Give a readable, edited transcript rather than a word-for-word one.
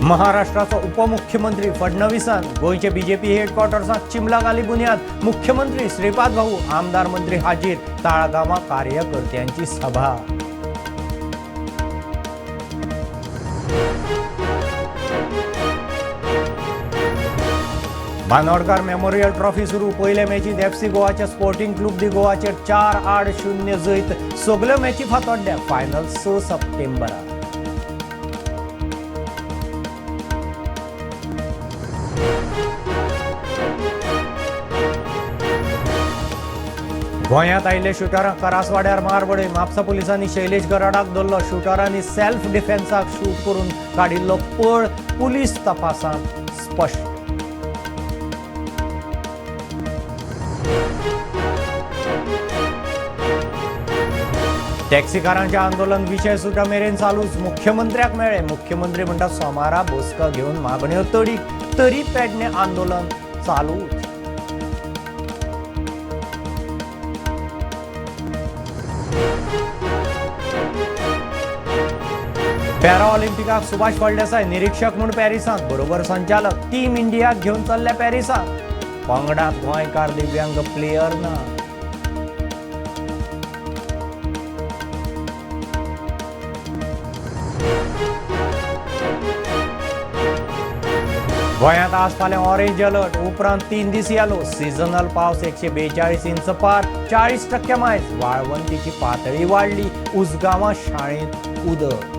महाराष्ट्राचो उपमुख्यमंत्री फडणवीसान गोंयचे बीजेपी हेडक्वॉर्टर्सांत चिमला घाली बुन्याद. मुख्यमंत्री श्रीपाद भाऊ, आमदार मंत्री हाजीर. ताळगांवां कार्यकर्त्यांची सभा. बांदोडकार मेमोरियल ट्रॉफी सुरू. पयले मॅचीत एफसी गोवाच्या स्पोर्टिंग क्लब दी गोवाचेर 4-0 जैत. सगल्यो मॅची फातोड्ड्या. फायनल 6 सप्टेंबराक. गोंयांत आयिल्ले शुटरांक करासवाड्यार मार बडय. म्हापसा पुलिसांनी शैलेश गराडाक धरलो. शुटरांनी सेल्फ डिफेन्साक शूट करून काडिल्लो पळ पुलीस तपासांत स्पश्ट. टॅक्सीकारांचे आंदोलन विशय सुटा मेरेन चालूच. मुख्यमंत्र्याक मेळ्ळे. मुख्यमंत्री म्हणटा सोमारा बसका घेवन मागण्यो तडीक. तरी पेडणे आंदोलन चालूच. पॅरा ऑलिम्पिकाक सुभाष फळदेसाय निरीक्षक म्हूण पॅरिसांत, बरोबर संचालक. टीम इंडियाक घेवन चल्ले पॅरिसाक. पंगडात गोंयकार दिव्यांग प्लेयर ना. गोंयांत आज फाल्यां ऑरेंज अलर्ट, उपरांत 3 दीस येलो. सिजनल पावस 142 इंच पार, 40% मायज. वाळवंतीची पातळी वाडली. उसगांवां शाळेंत उदक.